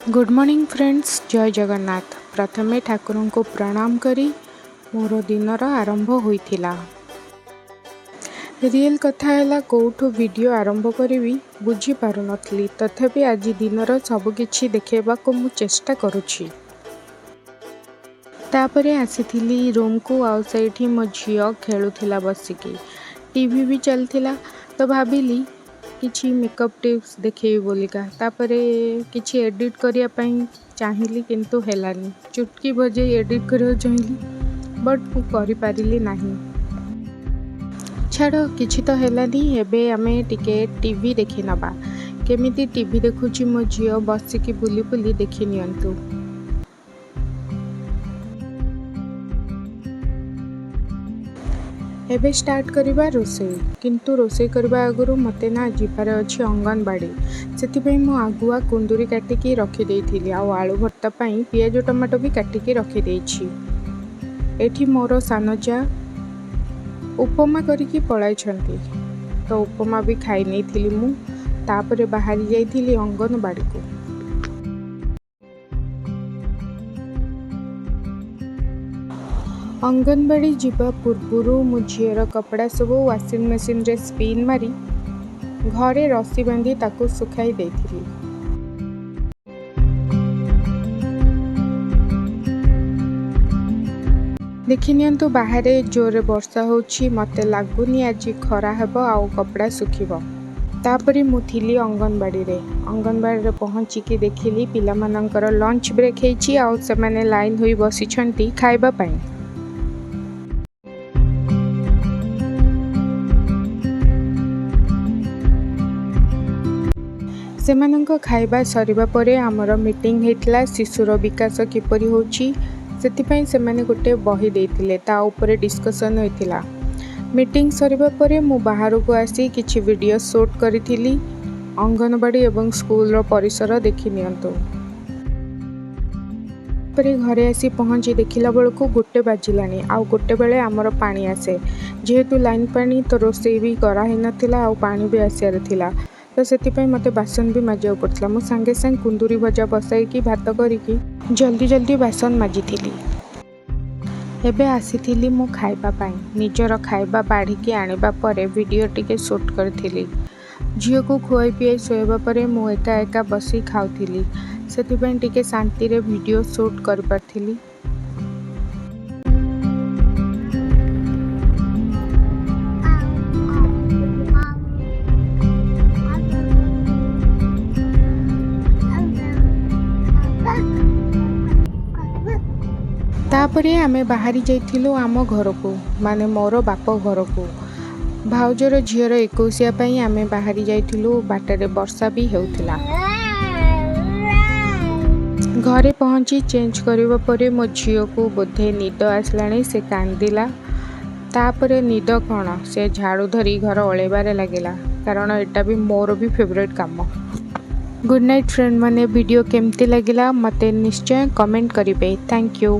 Good morning friends, ଜୟ ଜଗନ୍ନାଥ। ପ୍ରଥମେ ଠାକୁରଙ୍କୁ ପ୍ରଣାମ କରି ମୋର ଦିନର ଆରମ୍ଭ ହୋଇଥିଲା। ରିଏଲ୍ କଥା ହେଲା, କେଉଁଠୁ ଭିଡ଼ିଓ ଆରମ୍ଭ କରିବି ବୁଝିପାରୁନଥିଲି। ତଥାପି ଆଜି ଦିନର ସବୁକିଛି ଦେଖାଇବାକୁ ମୁଁ ଚେଷ୍ଟା କରୁଛି। ତାପରେ ଆସିଥିଲି ରୁମ୍କୁ ଆଉ ସେଇଠି ମୋ ଝିଅ ଖେଳୁଥିଲା ବସିକି, ଟିଭି ବି ଚାଲିଥିଲା। ତ ଭାବିଲି କିଛି ମେକଅପ୍ ଟିପ୍ସ ଦେଖେଇବି ବୋଲିକା। ତାପରେ କିଛି ଏଡ଼ିଟ୍ କରିବା ପାଇଁ ଚାହିଁଲି, କିନ୍ତୁ ହେଲାନି। ଚୁଟକି ବଜେଇ ଏଡ଼ିଟ୍ କରିବାକୁ ଚାହିଁଲି, ବଟ୍ ମୁଁ କରିପାରିଲି ନାହିଁ। ଛାଡ଼, କିଛି ତ ହେଲାନି। ଏବେ ଆମେ ଟିକେ ଟିଭି ଦେଖିନେବା। କେମିତି ଟିଭି ଦେଖୁଛି ମୋ ଝିଅ ବସିକି ବୁଲି ବୁଲି, ଦେଖି ନିଅନ୍ତୁ। ଏବେ ଷ୍ଟାର୍ଟ କରିବା ରୋଷେଇ। କିନ୍ତୁ ରୋଷେଇ କରିବା ଆଗରୁ ମୋତେ ନା ଯିବାର ଅଛି ଅଙ୍ଗନବାଡ଼ି। ସେଥିପାଇଁ ମୁଁ ଆଗୁଆ କୁନ୍ଦୁରି କାଟିକି ରଖିଦେଇଥିଲି ଆଉ ଆଳୁ ଭର୍ତ୍ତା ପାଇଁ ପିଆଜ ଟମାଟୋ ବି କାଟିକି ରଖିଦେଇଛି। ଏଠି ମୋର ସାନ ଯା ଉପମା କରିକି ପଳାଇଛନ୍ତି, ତ ଉପମା ବି ଖାଇ ନେଇଥିଲି ମୁଁ। ତାପରେ ବାହାରି ଯାଇଥିଲି ଅଙ୍ଗନବାଡ଼ିକୁ। ଅଙ୍ଗନବାଡ଼ି ଯିବା ପୂର୍ବରୁ ମୁଁ ଝିଅର କପଡ଼ା ସବୁ ୱାସିଂ ମେସିନରେ ସ୍ପିନ୍ ମାରି ଘରେ ରସି ବାନ୍ଧି ତାକୁ ଶୁଖାଇ ଦେଇଥିଲି। ଦେଖିନିଅନ୍ତୁ, ବାହାରେ ଜୋରରେ ବର୍ଷା ହେଉଛି। ମୋତେ ଲାଗୁନି ଆଜି ଖରା ହେବ ଆଉ କପଡ଼ା ଶୁଖିବ। ତାପରେ ମୁଁ ଥିଲି ଅଙ୍ଗନବାଡ଼ିରେ। ଅଙ୍ଗନବାଡ଼ିରେ ପହଞ୍ଚିକି ଦେଖିଲି ପିଲାମାନଙ୍କର ଲଞ୍ଚ ବ୍ରେକ୍ ହେଇଛି ଆଉ ସେମାନେ ଲାଇନ୍ ହୋଇ ବସିଛନ୍ତି ଖାଇବା ପାଇଁ। ସେମାନଙ୍କ ଖାଇବା ସରିବା ପରେ ଆମର ମିଟିଂ ହେଇଥିଲା, ଶିଶୁର ବିକାଶ କିପରି ହେଉଛି। ସେଥିପାଇଁ ସେମାନେ ଗୋଟେ ବହି ଦେଇଥିଲେ, ତା ଉପରେ ଡିସ୍କସନ୍ ହୋଇଥିଲା। ମିଟିଂ ସରିବା ପରେ ମୁଁ ବାହାରକୁ ଆସି କିଛି ଭିଡ଼ିଓ ସୁଟ୍ କରିଥିଲି। ଅଙ୍ଗନବାଡ଼ି ଏବଂ ସ୍କୁଲର ପରିସର ଦେଖି ନିଅନ୍ତୁ। ତାପରେ ଘରେ ଆସି ପହଞ୍ଚି ଦେଖିଲା ବେଳକୁ 1 ବାଜିଲାଣି ଆଉ 1 ବେଳେ ଆମର ପାଣି ଆସେ। ଯେହେତୁ ଲାଇନ୍ ପାଣି, ତ ରୋଷେଇ ବି କରାହେଇନଥିଲା ଆଉ ପାଣି ବି ଆସିବାର ଥିଲା, ତ ସେଥିପାଇଁ ମୋତେ ବାସନ ବି ମାଜିବାକୁ ପଡ଼ିଥିଲା। ମୁଁ ସାଙ୍ଗେ ସାଙ୍ଗେ କୁନ୍ଦୁରି ଭଜା ବସାଇକି, ଭାତ କରିକି ଜଲ୍ଦି ଜଲ୍ଦି ବାସନ ମାଜିଥିଲି। ଏବେ ଆସିଥିଲି ମୁଁ ଖାଇବା ପାଇଁ। ନିଜର ଖାଇବା ବାଢ଼ିକି ଆଣିବା ପରେ ଭିଡ଼ିଓ ଟିକେ ସୁଟ୍ କରିଥିଲି। ଝିଅକୁ ଖୁଆଇ ପିଆଇ ଶୋଇବା ପରେ ମୁଁ ଏକା ଏକା ବସି ଖାଉଥିଲି, ସେଥିପାଇଁ ଟିକେ ଶାନ୍ତିରେ ଭିଡ଼ିଓ ସୁଟ୍ କରିପାରିଥିଲି। ତାପରେ ଆମେ ବାହାରି ଯାଇଥିଲୁ ଆମ ଘରକୁ, ମାନେ ମୋର ବାପ ଘରକୁ। ଭାଉଜର ଝିଅର ଏକୋଇଶିଆ ପାଇଁ ଆମେ ବାହାରି ଯାଇଥିଲୁ। ବାଟରେ ବର୍ଷା ବି ହେଉଥିଲା। ଘରେ ପହଞ୍ଚି ଚେଞ୍ଜ କରିବା ପରେ ମୋ ଝିଅକୁ ବୋଧେ ନିଦ ଆସିଲାଣି, ସେ କାନ୍ଦିଲା। ତାପରେ ନିଦ କ'ଣ, ସେ ଝାଡ଼ୁ ଧରି ଘର ଓଳେଇବାରେ ଲାଗିଲା, କାରଣ ଏଇଟା ବି ମୋର ବି ଫେଭରେଟ୍ କାମ। ଗୁଡ଼୍ ନାଇଟ୍ ଫ୍ରେଣ୍ଡ ମାନେ। ଭିଡ଼ିଓ କେମିତି ଲାଗିଲା, ମୋତେ ନିଶ୍ଚୟ କମେଣ୍ଟ କରିବେ। Thank you.